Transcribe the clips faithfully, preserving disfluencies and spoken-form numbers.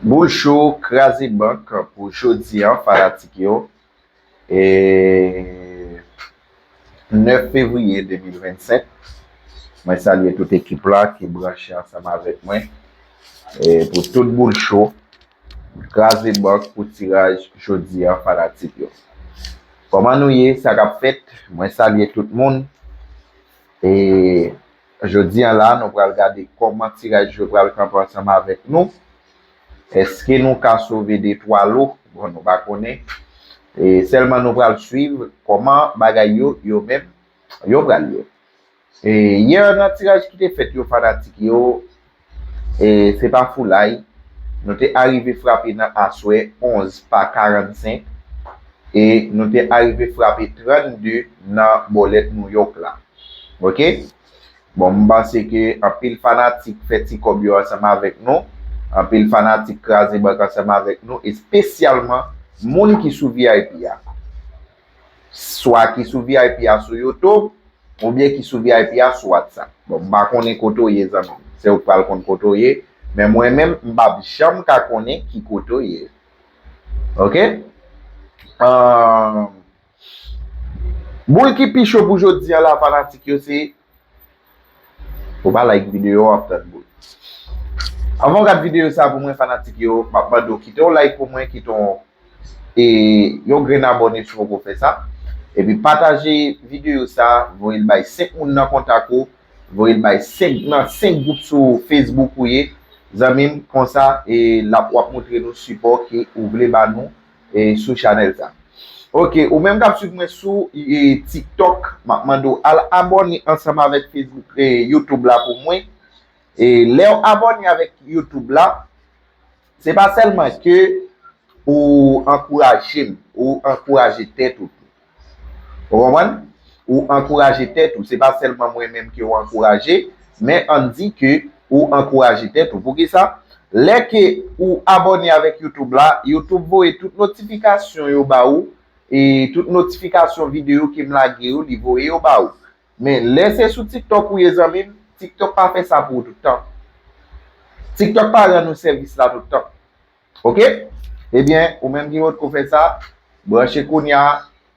Boul cho, kraze bank pou jodi an, fanatik yo. E nèf fevriye de mil vennsenk. Mwen salye tout ekip la ki branche ansanm avèk mwen. E pou tout boul cho, kraze bank pou tiraj jodi an, fanatik yo. Kòman nou ye? Sa k ap fèt? Mwen salye tout moun. E jodi an la, nou pral gade kòman tiraj yo pral kanpe ansanm avèk nou. Èske nou ka sove de twa lo? Bon, nou pa konnen. E sèlman nou pral swiv kòman bagay yo, yo menm, yo pral ye. E yè nan tiraj ki te fèt yo, fanatik yo, e se pa foulay. Nou te arive frape nan aswè onz pa karannsenk. E nou te arive frape trannde nan bòlèt New York la. Oke? Bon, m panse ke anpil fanatik fè ti kòb yo ansanm avèk nou. Anpil fanatik kraze bank ansanm avèk nou, espesyalman moun ki sou V I P a. Swa ki sou V I P a sou YouTube, oubyen ki sou V I P a sou WhatsApp. Bon, m pa konnen kote w ye, zanmi m. Se ou k pral konn kote w ye. Men mwen menm, m p ap janm ka konnen ki kote w ye. Oke? Ahn, boul ki pi cho pou jodi an la, fanatik yo, se Ou pa like videyo a, w ap tann boul. Anvan w gad videyo sa pou mwen, fanatik yo, m ap mande w kite yon like pou mwen, kite yon, e, yon grenn abòne si w poko fè sa. Epi pataje videyo sa, voye l bay senk moun nan kontak ou, voye l bay senk, nan senk gwoup sou Facebook ou ye, zanmi m, konsa, e, l ap, w ap montre nou sipò ke ou vle ba nou, e, sou chanèl sa. Oke, ou menm k ap swiv mwen sou, e, TikTok, m ap mande w al abòne ansanm avèk Facebook, e, YouTube la pou mwen. E, lè w abòne avèk YouTube la, se pa sèlman ke ou ankouraje m, ou ankouraje tèt ou tou. Ou konprann? Ou ankouraje tèt ou. Se pa sèlman mwen menm ke w ankouraje, men ann di ke ou ankouraje tèt ou. Poukisa? Lè ke ou abòne avèk YouTube la, YouTube voye tout notifikasyon yo ba ou, e tout notifikasyon videyo ke m lage yo, li voye yo ba ou. Men lè se sou TikTok ou ye, zanmi m, TikTok pa fè sa pou ou tout tan. TikTok pa rann ou sèvis la tout tan. Oke? Ebyen, ou menm ki potko fè sa, branche kounye a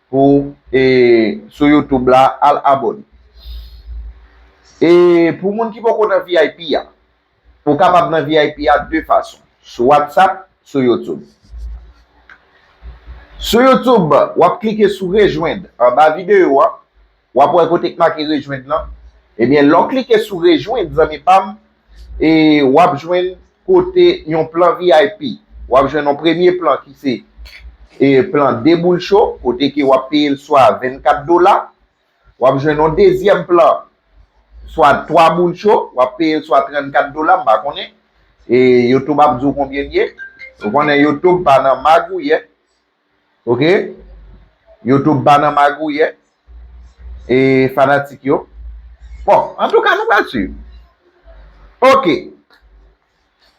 pou, e, sou YouTube la, al abòne. E pou moun ki poko nan V I P a, ou kapab nan V I P a de fason, sou WhatsApp, sou YouTube. Sou YouTube, w ap klike sou rejwenn anba videyo a, w ap wè kote k make rejwenn lan. Ebyen, lè w klike sou rejwenn, zanmi pa m, e w ap jwenn kote yon plan V I P. W ap jwenn yon premye plan ki se, e, plan de boul cho, kote ke w ap peye l swa vennkat dola. W ap jwenn yon dezyèm plan, swa twa boul cho, w ap peye l swa trannkat dola, m pa konnen. E YouTube ap di w konbyen l ye. Ou konnen YouTube pa nan magouyè. Oke? YouTube pa nan magouyè. E fanatik yo. Bon, antouka, nou pral swiv. Oke.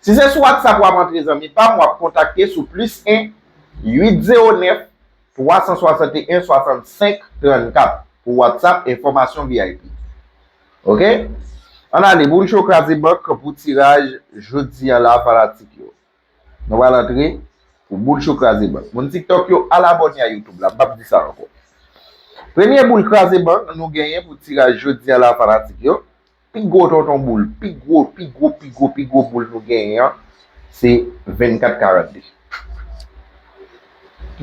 Si se sou WhatsApp w ap antre, zanmi pa m, w ap kontakte sou plis en uit zewo nèf twa san swasanteyen swasannsenk trannkat pou WhatsApp enfòmasyon V I P. Oke? Ann ale, boul cho kraze bank pou tiraj jodi an la, fanatik yo. Nou pral antre pou boul cho kraze bank. Moun TikTok yo, al abòne a YouTube la, m p ap di sa ankò. Premye boul kraze bank nou genyen pou tiraj jodi an la, fanatik yo. Pi gwo tonton boul, pi gwo, pi gwo, pi gwo, pi gwo boul nou genyen an, se vennkat karannde.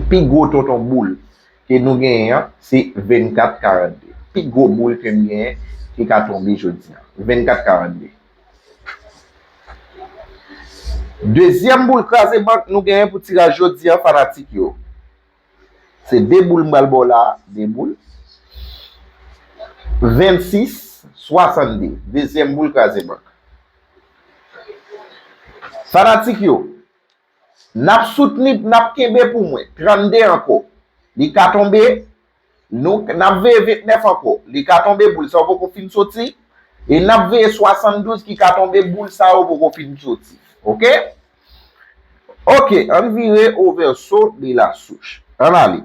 Pi gwo tonton boul ke nou genyen an, se vennkat karannde. Pi gwo boul ke m genyen ki ka tonbe jodi an, vennkat karannde. Dezyèm boul kraze bank nou genyen pou tiraj jodi an, fanatik yo. Se de boul m pral ba w la, de boul. Vennsis swasannde, dezyèm boul kraze bank. Fanatik yo, n ap soutni, n ap kenbe pou mwen. Trannde ankò. Li ka tonbe, nou, n ap veye vennèf ankò. Li ka tonbe, boul sa w poko fin soti. E n ap veye swasanndouz ki ka tonbe, boul sa yo poko fin soti. Oke? Oke, ann vire au verso de la souche. Ann ale.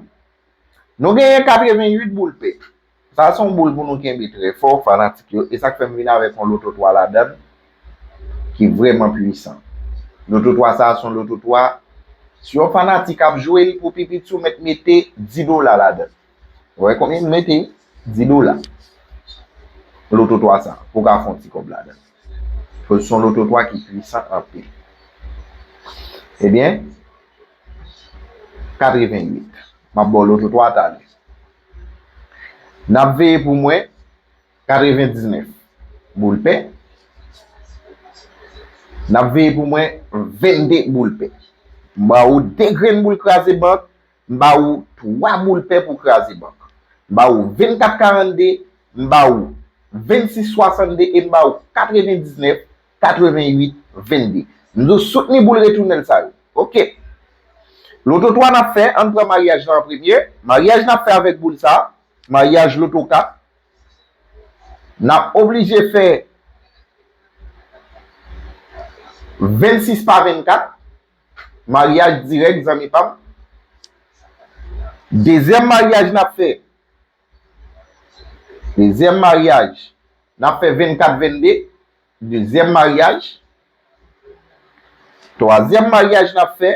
Nou genyen katreventuit boul pè. Sa se yon boul pou nou kenbe trè fò, fanatik yo. E sa k fè m vin avèk yon loto twa ladan l ki vrèman pwisan. Loto twa sa a se yon loto twa. Si yon fanatik ap jwe l pou pi piti, ou mèt mete dis dola ladan l. Ou wè konbyen m mete? Dis dola. Loto twa sa a, pou w ka fè yon ti kòb ladan l. Paske se yon loto twa ki pwisan anpil. Ebyen, katreventuit. M ap ba w loto twa talè. N ap veye pou mwen katrevendiznèf boul pè. N ap veye pou mwen vennde boul pè. M ba ou de grenn boul kraze bank, m ba ou twa boul pè pou kraze bank. M ba ou vennkat karannde, m ba ou vennsis swasannde e m ba ou katrevendiznèf, katreventuit, vennde. M di w soutni boul retounèl sa yo. Oke. Loto twa n ap fè, ann pran maryaj la an premye. Maryaj n ap fè avèk boul sa, maryaj loto kat. N ap oblije fè vennsis pa vennkat. Maryaj dirèk, zanmi pa m. Dezyèm maryaj n ap fè. Dezyèm maryaj, n ap fè vennkat vennde. Dezyèm maryaj. Twazyèm maryaj n ap fè.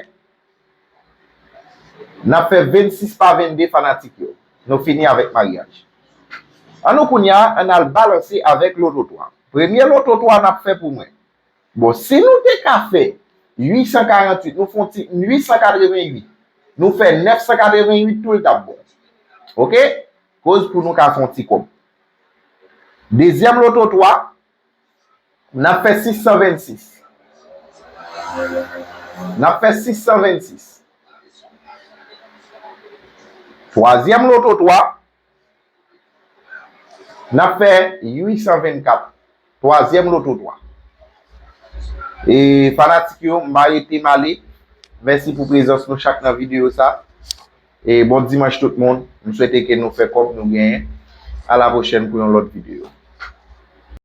N ap fè vennsis pa vennde, fanatik yo. Nou fini avèk maryaj. An nou kounye a, ann al balanse avèk loto twa. Premye loto twa n ap fè pou mwen. Bon, si nou te ka fè uitsan karanntuit, nou fè yon ti uitsan katreventuit, nou fè nèfsan katreventuit tou, l t ap bon. Oke? Koz pou nou ka fè yon ti kòb. Dezyèm loto twa, n ap fè sis san vennsis. N ap fè sis san vennsis. Twazyèm loto twa, n ap fè uitsan vennkat. Twazyèm loto twa. E fanatik yo, m pa rete m ale. Mèsi pou prezans nou chak nan videyo sa. E bon dimanch tout moun. M swete ke nou fè kòb, nou genyen. A la pwochèn pou yon lòt videyo.